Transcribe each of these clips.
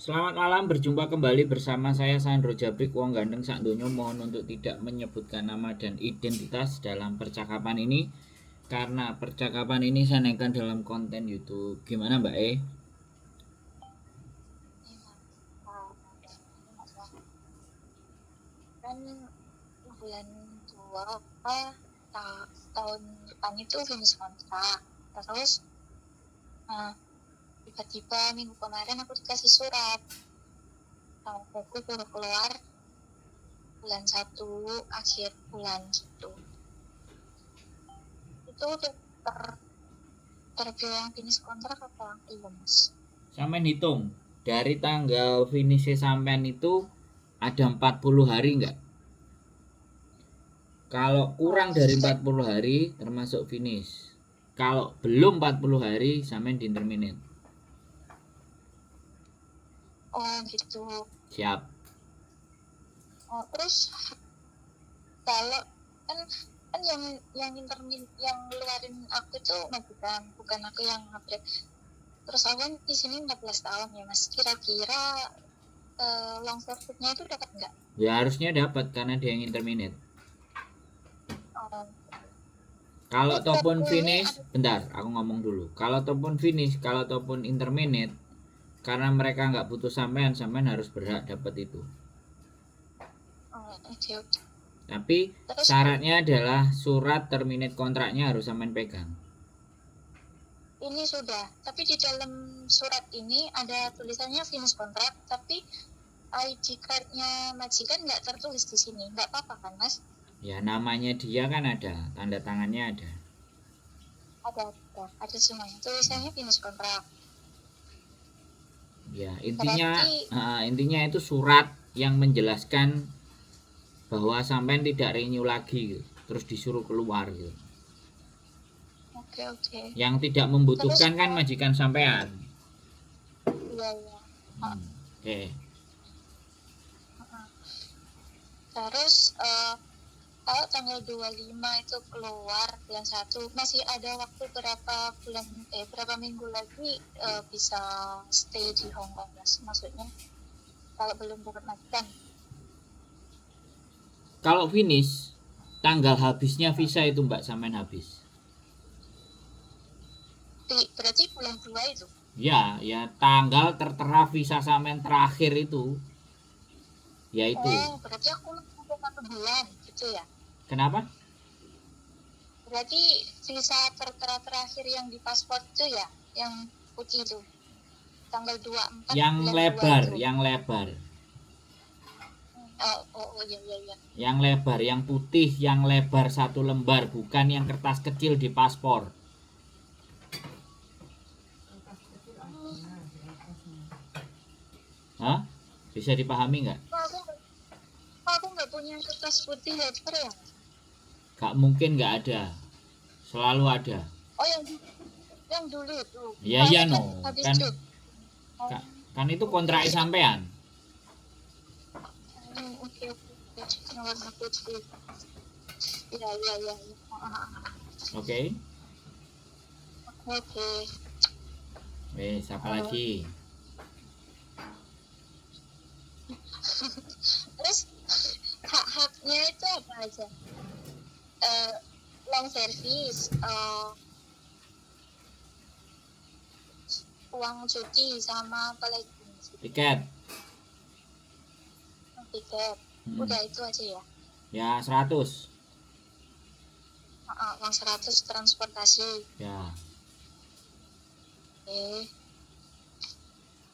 Selamat malam, berjumpa kembali bersama saya Sandro Jabrik, wong ganteng sak donya. Mohon untuk tidak menyebutkan nama dan identitas dalam percakapan ini karena percakapan ini saya naikkan dalam konten YouTube. Gimana, Mbak E? Kan bulan 2 tahun depan itu finish kontrak. Terus tiba-tiba minggu kemarin aku dikasih surat kalau aku baru keluar bulan 1 akhir bulan gitu. Itu udah terbilang finish kontrak apa belum, Mas? Sampean hitung dari tanggal finish sampean itu ada 40 hari enggak? Kalau kurang dari 40 hari termasuk finish. Kalau belum 40 hari sampean di terminate. Oh gitu. Siap. Oh, terus kalau kan yang intermin yang ngeluarin aku itu majikan, bukan aku yang update. Terus aku kan di sini 14 tahun ya, Mas. Kira-kira long service-nya itu dapat nggak? Ya harusnya dapat karena dia yang interminate. Oh. Kalau Terus ataupun ini finish, bentar, aku ngomong dulu. Kalau ataupun finish, kalau ataupun interminate, karena mereka nggak butuh sampean, sampean harus berhak dapat itu. Oh, oke, oke. Tapi Terus syaratnya adalah surat terminate kontraknya harus sampean pegang. Ini sudah, tapi di dalam surat ini ada tulisannya finish kontrak, tapi ID card-nya majikan nggak tertulis di sini. Nggak apa-apa kan, Mas? Ya namanya dia kan ada, tanda tangannya ada. Ada semuanya. Tulisannya finish kontrak. Ya, intinya Berarti intinya itu surat yang menjelaskan bahwa sampean tidak renew lagi gitu. Terus disuruh keluar gitu. Oke, oke. Yang tidak membutuhkan Terus, kan majikan sampean. Iya, iya. Oke. Terus kalau tanggal 25 itu keluar bulan 1, masih ada waktu berapa bulan, berapa minggu lagi bisa stay di Hong Kong, Mas? Maksudnya kalau belum dapat majikan. Kalau finish, tanggal habisnya visa itu Mbak sampean habis. Berarti bulan 2 itu? Ya, ya tanggal tertera visa sampean terakhir itu. Ya itu. Oh, berarti aku masih 1 bulan gitu ya? Kenapa? Berarti visa tertera terakhir yang di paspor itu ya, yang putih itu. Tanggal 24 Yang bulan lebar, 2 itu. yang lebar. Oh, oh, oh, iya, iya, iya. Yang lebar, yang putih, yang lebar 1 lembar, bukan yang kertas kecil di paspor. Hah? Bisa dipahami nggak? Aku nggak punya kertas putih lebar ya? Nggak mungkin nggak ada. Selalu ada. Oh, yang dulu itu. Iya, iya, Soalnya no. kan habis Kan itu. kan itu kontrak sampean. Oke, oke. Yang warna putih. Iya, iya, iya, iya. Oke. Oke. Wes, apa lagi? Terus hak-haknya itu apa aja? Long service, uang cuti sama apa lagi? Tiket. Tiket. Udah itu aja ya? Ya, 100. Heeh, uang 100 transportasi. Ya. Oke.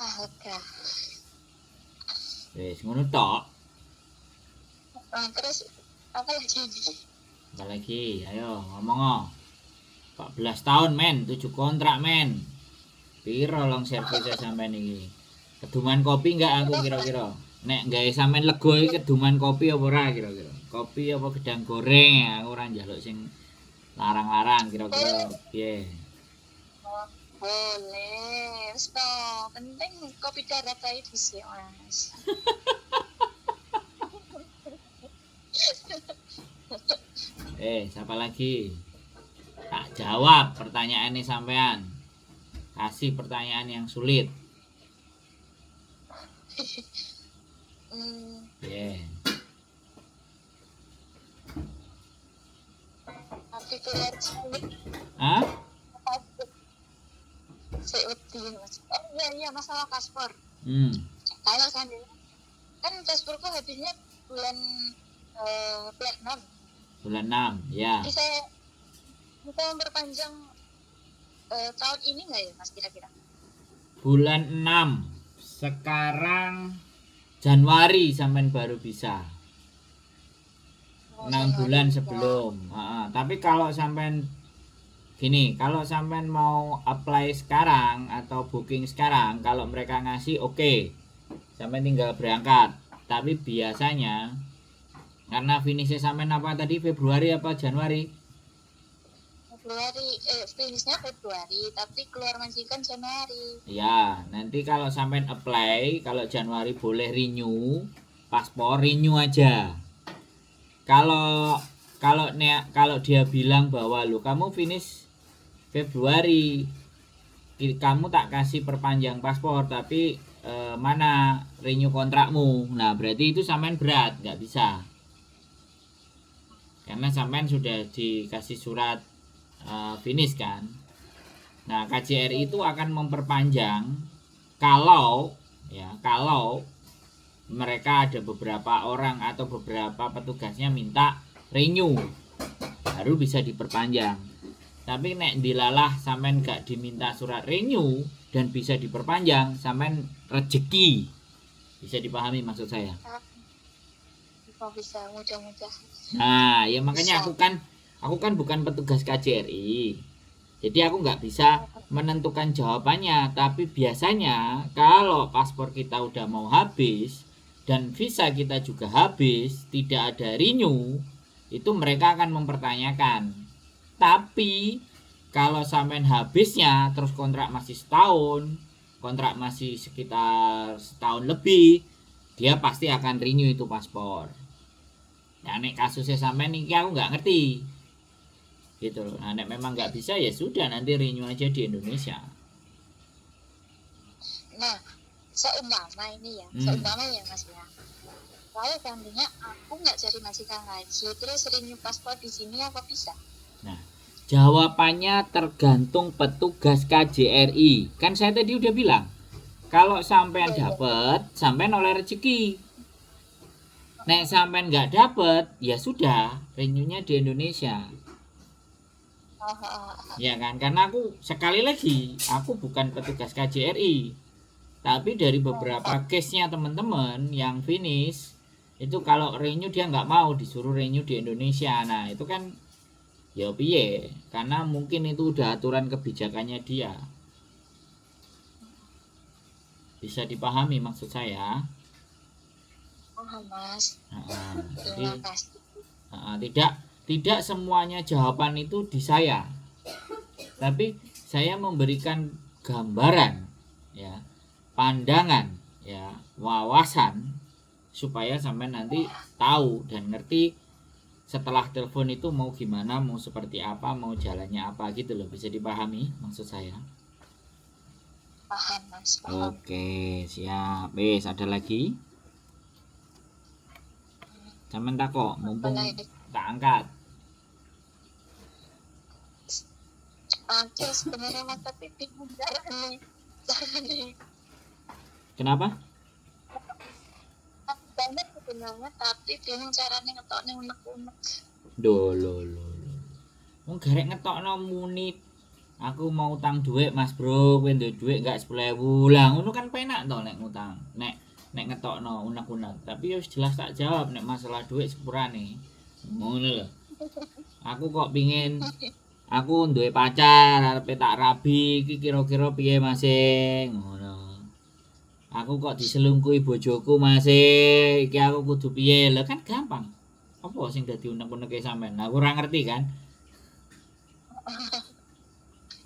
Ah, lega. Wis, ngono tok. Terus apa lagi? Apa lagi? Ayo ngomong oh. 14 tahun men, 7 kontrak men. Piro long service sampean iki? Keduman kopi enggak aku kira-kira? Nek gawe sampean lego iki keduman kopi apa ora kira-kira? Kopi apa gedang goreng ya? Aku ora njaluk sing larang-larang kira-kira piye? Boleh, wis to. Penting kopi darat ae dhisik, Mas. Siapa lagi? Tak jawab pertanyaannya sampean. Kasih pertanyaan yang sulit. Hmm, Piye? tapi keluar Hah? saya wedi, Mas. Oh iya iya, masalah paspor. Kalau seandainya kan pasporku habisnya bulan bulan 6. Bulan 6, ya. Jadi saya bisa memperpanjang tahun ini nggak ya Mas kira-kira? Bulan 6. Sekarang Januari sampean baru bisa. Oh, 6 Januari bulan bisa. sebelum. Heeh, tapi kalau sampean gini, kalau sampean mau apply sekarang atau booking sekarang, kalau mereka ngasih oke. Sampean tinggal berangkat. Tapi biasanya karena finishnya sampean apa tadi, Februari apa Januari? Februari, finishnya Februari, tapi keluar majikan Januari. Ya, nanti kalau sampean apply, kalau Januari boleh renew paspor, renew aja. Kalau kalau dia bilang bahwa lu kamu finish Februari, kamu tak kasih perpanjang paspor, tapi mana renew kontrakmu? Nah, berarti itu sampean berat, nggak bisa. Karena sampean sudah dikasih surat finish kan. Nah, KJRI itu akan memperpanjang kalau ya, kalau mereka ada beberapa orang atau beberapa petugasnya minta renew, baru bisa diperpanjang. Tapi nek dilalah sampean gak diminta surat renew dan bisa diperpanjang, sampean rezeki. Bisa dipahami maksud saya? Bisa, bisa, mudah-mudahan. Nah, ya makanya Bisa. aku kan bukan petugas KJRI. Jadi aku nggak bisa menentukan jawabannya, tapi biasanya kalau paspor kita udah mau habis dan visa kita juga habis, tidak ada renew, itu mereka akan mempertanyakan. Tapi kalau sampean habisnya terus kontrak masih setahun, kontrak masih sekitar setahun lebih, dia pasti akan renew itu paspor. Nah, nek kasusnya sampean iki aku nggak ngerti. Gitu loh. Nah, nek memang nggak bisa ya sudah, nanti renew aja di Indonesia. Nah, seumpama ini ya, seumpama ya Mas ya. Kalau seandainya aku nggak cari majikan lagi, terus renew paspor di sini apa bisa? Nah, jawabannya tergantung petugas KJRI. Kan saya tadi udah bilang, kalau sampean dapet, sampean oleh rezeki. Nek sampean nggak dapet, ya sudah, renewnya di Indonesia. Ya kan, karena aku sekali lagi, aku bukan petugas KJRI. Tapi dari beberapa case-nya teman-teman yang finish, itu kalau renew dia nggak mau, disuruh renew di Indonesia. Nah, itu kan ya piye, karena mungkin itu udah aturan kebijakannya dia. Bisa dipahami maksud saya? Paham, Mas. Heeh, Terima jadi, kasih. heeh, tidak semuanya jawaban itu di saya. Tapi saya memberikan gambaran ya, pandangan ya, wawasan supaya sampai nanti tahu dan ngerti setelah telepon itu mau gimana, mau seperti apa, mau jalannya apa gitu loh. Bisa dipahami maksud saya? Paham, Mas, paham. Oke, siap. Wis, ada lagi? Sampeyan takok, mumpung tak angkat. Oke, sebenarnya Mas, tapi bingung caranya. Caranya. Kenapa? Banyak sebenarnya, tapi bingung caranya ngetokne unek-unek. Duh, lho, lho, lho. Wong garek ngetokno muni aku mau utang dhuwit Mas Bro, kowe duwe dhuwit enggak 10.000. Lah ngono kan penak to nek ngutang. Nek ngetokno unek-unek. Tapi ya wis jelas tak jawab nek masalah dhuwit sepurane. Ngono lho. Aku kok pingin aku duwe pacar arepe tak rabi iki kira-kira piye Mas e? Ngono. Aku kok diselingkuhi bojoku Mas e, iki aku kudu piye? Lah kan gampang. Apa sing dadi unek-uneke sampean? Aku ora ngerti kan.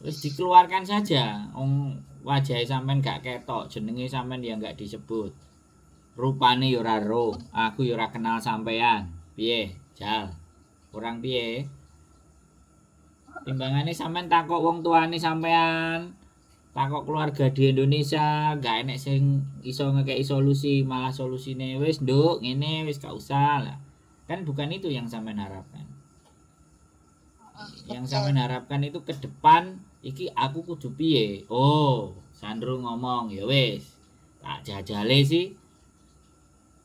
Wis dikeluarkan saja. Wong wajahe sampean gak ketok, jenenge sampean ya gak disebut. Rupane ya ora ero, aku ya ora kenal sampean. Piye? Jal. Kurang piye? Timbangane sampean takok wong tuane sampean. Takok keluarga di Indonesia, gak enek sing iso ngekei solusi, malah solusine wis nduk ngene wis gak usah lah. Kan bukan itu yang sampean harapkan. Yang Betul. sampean harapkan itu ke depan iki aku kudu piye. Oh, Sandro ngomong ya wis. Tak jajale sih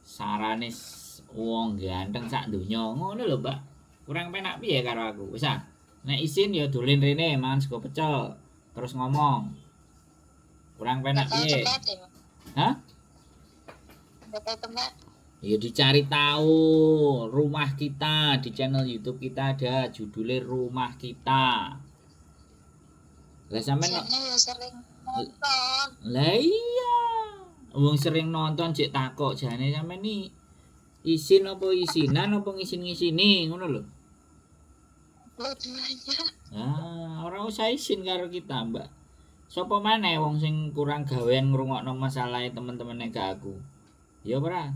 sarane wong ganteng sak donya ngono lho, Mbak. Kurang penak piye karo aku? Wis ah. Nek isin ya dolen rene mangan sego pecel terus ngomong. Kurang penak Nggak tahu piye? tempat ya, Mas. Hah? Nggak tahu tempat. Ya dicari tahu rumah kita di channel YouTube kita ada judulnya Rumah Kita. Lah sampean Jane ya sering nonton. Lah iya. Wong sering nonton cek takok jane sampean nih isin apa isinan apa ngisin-ngisini ngono lho. Dua-duanya. Ah, ora usah isin karo kita, Mbak. Sopo maneh wong sing kurang gawean ngrungokno masalahe temen-temene gak aku. Ya ora?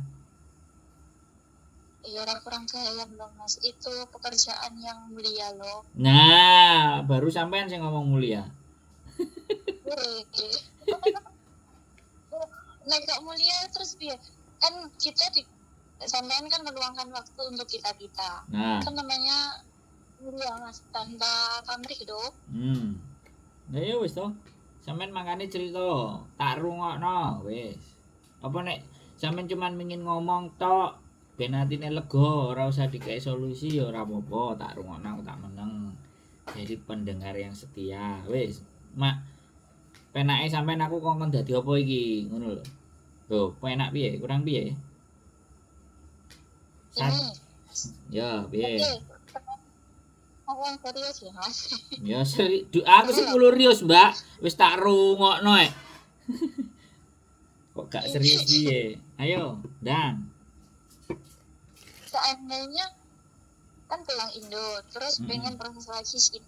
Iya, ora kurang gawean loh, Mas. Itu pekerjaan yang mulia loh. Nah, baru sampean sing ngomong mulia. Wih. Nek gak mulia terus piye? Kan kita di sampean kan meluangkan waktu untuk kita-kita. Nah, Itu namanya mulia, Mas, tanpa pamrih dong. Lah ya wis to. Sampean mangkane cerita, tak rungokno wis. Apa nek sampean cuman mingin ngomong tok ben atine lega, ora usah dikei solusi ya ora apa-apa, tak rungokno aku tak meneng. Jadi pendengar yang setia. Wis, mak penake sampean aku kongkon dadi apa iki, ngono lho. Lho, penak piye? Kurang piye? Sat Ini. Ya, piye? Oke. Aku yang serius ya, Mas. Ya seri, aku sih serius, Mbak. Wis tak rungokno e. Kok gak serius piye? Ayo, dan. Seandainya kan pulang Indo, terus pengen proses lagi sih.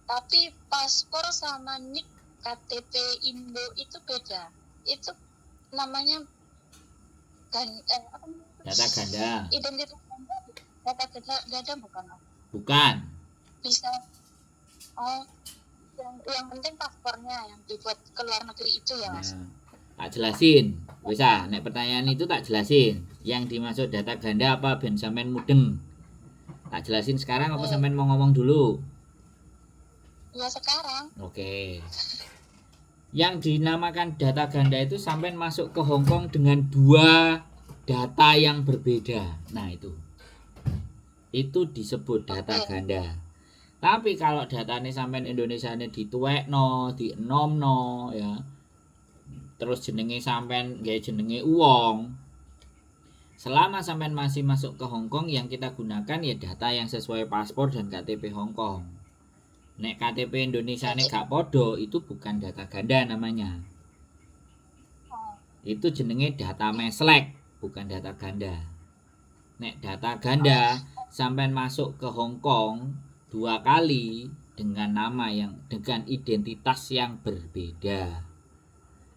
Tapi paspor sama NIK KTP Indo itu beda. Itu namanya gan, apa namanya? Data ganda. Identitas ganda, data ganda, ganda bukan, Mas? Bukan. Bisa. Oh, yang penting paspornya yang dibuat ke luar negeri itu ya, Mas. Nah, tak jelasin. Wis ah, nek pertanyaan itu tak jelasin. Yang dimaksud data ganda apa ben sampean mudeng. Tak jelasin sekarang apa sampean mau ngomong dulu? Ya sekarang. Oke. Yang dinamakan data ganda itu sampean masuk ke Hong Kong dengan dua data yang berbeda. Nah, itu. Itu disebut data ganda. Tapi kalau datanya sampean Indonesia ini dituwekno, dienomno ya. Terus jenenge sampean gawe jenenge wong. Selama sampean masih masuk ke Hong Kong yang kita gunakan ya data yang sesuai paspor dan KTP Hong Kong. Nek KTP Indonesia nek gak podo itu bukan data ganda namanya. Itu jenenge data meslek, bukan data ganda. Nek data ganda sampean masuk ke Hong Kong dua kali dengan nama yang dengan identitas yang berbeda.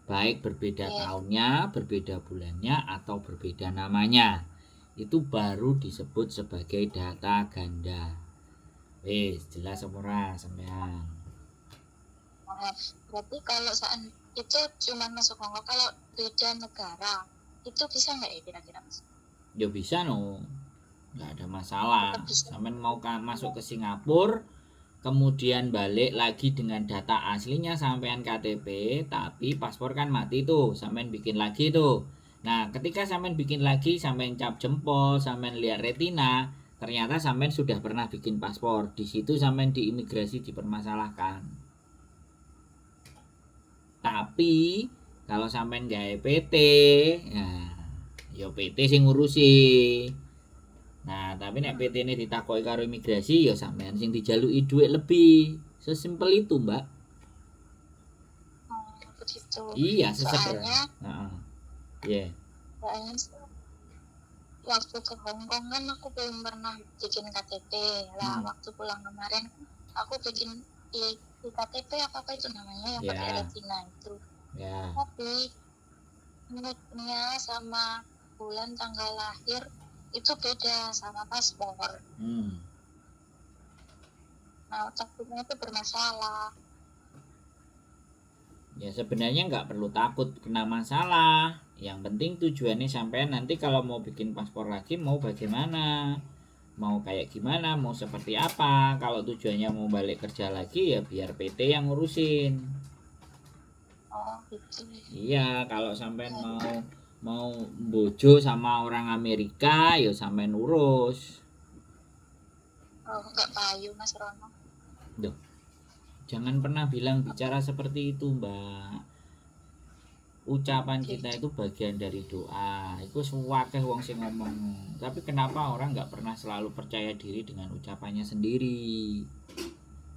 Baik berbeda tahunnya, berbeda bulannya, atau berbeda namanya. Itu baru disebut sebagai data ganda. Wis, jelas apa ora sampean? Nah, berarti kalau saat itu cuma masuk Hongkong, kalau beda negara itu bisa nggak ya kira-kira, Mas? Ya bisa no. Nggak ada masalah. Tetap bisa. Sampean mau masuk ke Singapura, kemudian balik lagi dengan data aslinya sampean KTP, tapi paspor kan mati tuh, sampean bikin lagi tuh. Nah, ketika sampean bikin lagi, sampean cap jempol, sampean lihat retina, ternyata sampean sudah pernah bikin paspor. Di situ sampean di imigrasi dipermasalahkan. Tapi kalau sampean gawe PT, ya, ya PT sing ngurusi. Nah, tapi nek PT ini ditakoki karo imigrasi ya sampean sing dijaluki dhuwit lebih. Sesimpel itu, Mbak. Oh, begitu. Iya, sesederhana. Soalnya, Heeh. Iya. soalnya waktu ke Hong Kong kan aku belum pernah bikin KTP. Lah, waktu pulang kemarin aku bikin di KTP apa itu namanya yang pakai retina itu. Tapi NIK-nya sama bulan tanggal lahir itu beda sama paspor. Nah, takutnya itu bermasalah. Ya sebenarnya nggak perlu takut kena masalah. Yang penting tujuannya sampai nanti kalau mau bikin paspor lagi mau bagaimana, mau kayak gimana, mau seperti apa. Kalau tujuannya mau balik kerja lagi ya biar PT yang ngurusin. Oh gitu. Iya, kalau sampean mau mau bojo sama orang Amerika ya sampean urus. Oh, nggak payu, Mas Rono. Duh, jangan pernah bilang bicara seperti itu, Mbak. Ucapan kita itu bagian dari doa. Itu suwakeh wong sing ngomong. Tapi kenapa orang nggak pernah selalu percaya diri dengan ucapannya sendiri?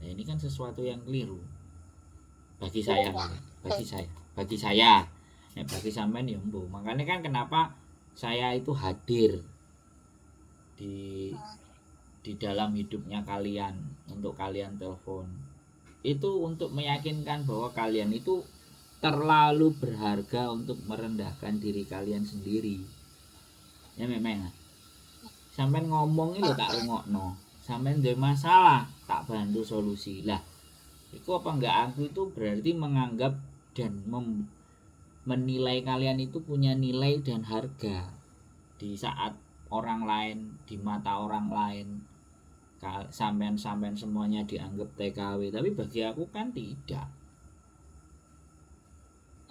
Nah, ini kan sesuatu yang keliru. Bagi saya, bagi saya, bagi saya. Ya, bagi sampean ya mbuh. Makanya kan kenapa saya itu hadir di dalam hidupnya kalian untuk kalian telepon. Itu untuk meyakinkan bahwa kalian itu terlalu berharga untuk merendahkan diri kalian sendiri. Ya memang. Sampean ngomong lho tak rungokno. Sampean duwe masalah, tak bantu solusi. Lah, itu apa enggak aku itu berarti menganggap dan menilai kalian itu punya nilai dan harga di saat orang lain, di mata orang lain sampean-sampean semuanya dianggap TKW, tapi bagi aku kan tidak.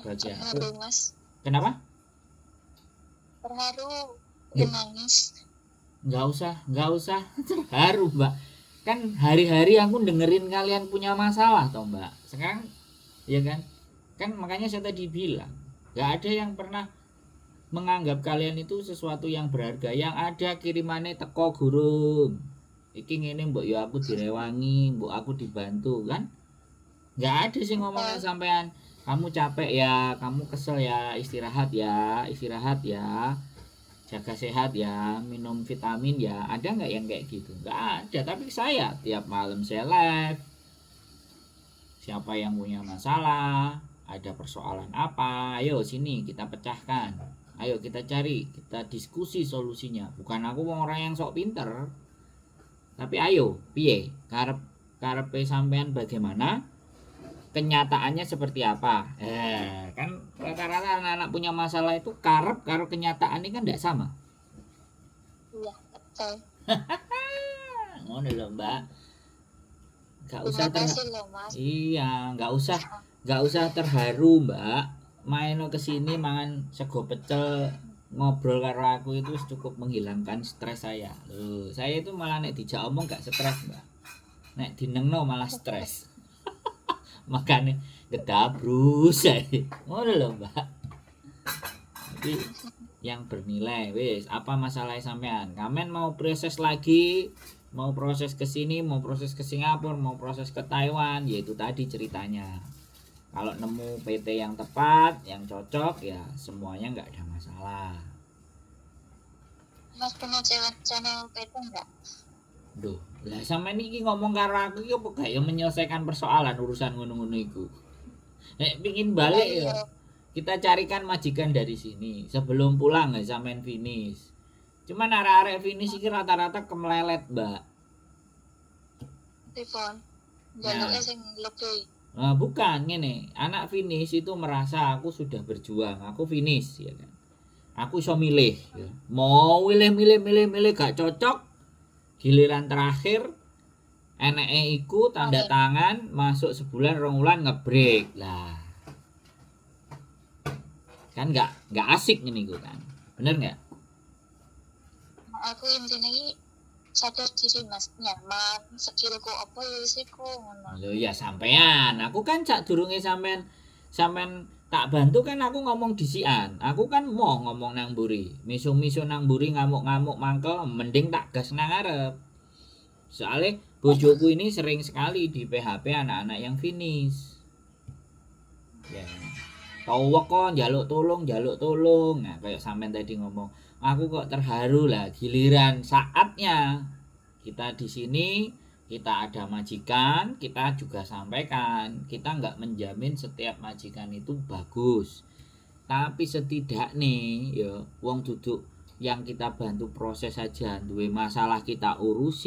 Bagi aku Terharu, Mas. Kenapa? Terharu. Loh. Nangis. Nggak usah terharu, Mbak. Kan hari-hari aku dengerin kalian punya masalah toh, Mbak. Sekarang ya kan, kan makanya saya tadi bilang nggak ada yang pernah menganggap kalian itu sesuatu yang berharga. Yang ada kirimannya teko gurung, iki ngene, mbok ya aku direwangi, mbok aku dibantu, kan nggak ada sih ngomongnya sampean, kamu capek ya, kamu kesel ya, istirahat ya, istirahat ya, jaga sehat ya, minum vitamin ya. Ada nggak yang kayak gitu? Nggak ada. Tapi saya tiap malam saya live, siapa yang punya masalah, ada persoalan apa, ayo sini kita pecahkan, ayo kita cari, kita diskusi solusinya. Bukan aku mau orang yang sok pinter, tapi ayo piye karep karepe sampean, bagaimana kenyataannya, seperti apa. Kan rata-rata anak-anak punya masalah itu karep karo kenyataan ini kan tidak sama. Iya, betul. Ngono lho, Mbak, nggak usah Terima kasih loh, Mas. Iya, nggak usah terharu, Mbak. Main ke sini mangan sego pecel, ngobrol karo aku itu cukup menghilangkan stres saya. Loh, saya itu malah nek dijak omong gak stres, Mbak. Nek dinengno malah stres. Makanya gedabrus saya. Ngono lho, Mbak. Jadi yang bernilai wis, apa masalahnya sampean? Kamen mau proses lagi, mau proses ke sini, mau proses ke Singapura, mau proses ke Taiwan, ya itu tadi ceritanya. Kalau nemu PT yang tepat, yang cocok, ya semuanya nggak ada masalah. Mas punya channel channel PT enggak? Duh, lah sampean iki ngomong karo aku iki apa gak ya menyelesaikan persoalan urusan ngono-ngono iku. Nek pingin balik ya kita carikan majikan dari sini sebelum pulang ya sampean finish. Cuman arek-arek finish iki rata-rata kemelelet, Mbak. Pripun? Nah. Njaluke sing lebih. Nah, bukan ngene, anak finish itu merasa aku sudah berjuang, aku finish ya kan. Aku iso milih ya. Mau milih milih milih milih gak cocok, giliran terakhir eneke iku tanda tangan masuk sebulan 2 wulan ngebreak lah. Kan nggak asik ngene iku kan. Bener nggak? Aku intinya iki sadar diri, Mas, nyaman, skillku apa ya wis iku ngono. Lho ya sampean, aku kan sak durunge sampean sampean tak bantu kan aku ngomong disikan. Aku kan mau ngomong nang mburi. Misuh-misuh nang mburi, ngamuk-ngamuk mangkel, mending tak gas nang ngarep. Soalnya bojoku ini sering sekali di PHP anak-anak yang finish. Ya. Tau kok njaluk tolong, njaluk tolong. Nah, kayak sampean tadi ngomong, aku kok terharu lah giliran saatnya kita di sini kita ada majikan, kita juga sampaikan, kita nggak menjamin setiap majikan itu bagus. Tapi setidaknya ya wong duduk yang kita bantu proses saja duwe masalah kita urusi.